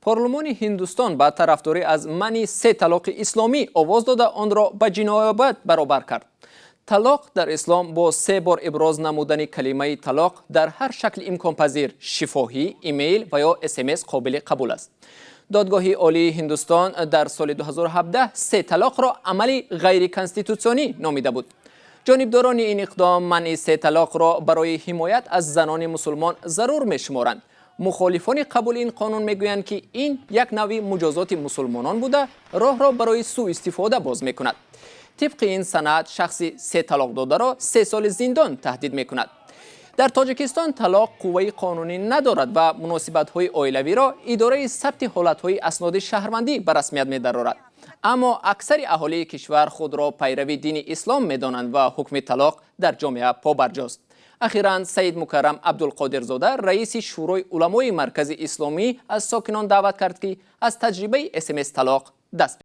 Парлумони Ҳиндустон ба тарафдорӣ аз манъи се талоқи исломӣ овоз дода, онро ба ҷиноят баробар кард. Талоқ дар ислом бо се бор иброз намудани калимаи талоқ дар ҳар шакли имконпазир: шифоҳӣ, имейл ва ё СМС қобили қабул аст. Додгоҳи Олии Ҳиндустон дар соли 2017 се талоқро амали ғайриконститутсионӣ номида буд. Ҷонибдорони ин иқдом манъи се талоқро барои ҳимоят аз занони мусулмон зарур мешуморанд. Мухолифони қабули ин қонун мегӯянд, ки ин як навъи муҷозоти мусулмонон буда, роҳро барои сӯистифода боз мекунад. Тибқи ин санад, шахси се талоқ додаро 3 соли зиндон таҳдид мекунад. Дар Тоҷикистон талоқ қувваи қонунӣ надорад ва муносибатҳои оилавиро Идораи сабти ҳолатҳои асноди шаҳрвандӣ ба расмият медарорад. Аммо аксари аҳолии кишвар худро пайрави дини ислом медонанд ва ҳукми талоқ дар ҷомеа побарҷост. Ахиран Саид Мукаррам Абдулқодирзода, раиси Шӯрои уламои маркази исломӣ, аз сокинон даъват кард, ки аз таҷрибаи СМС талоқ даст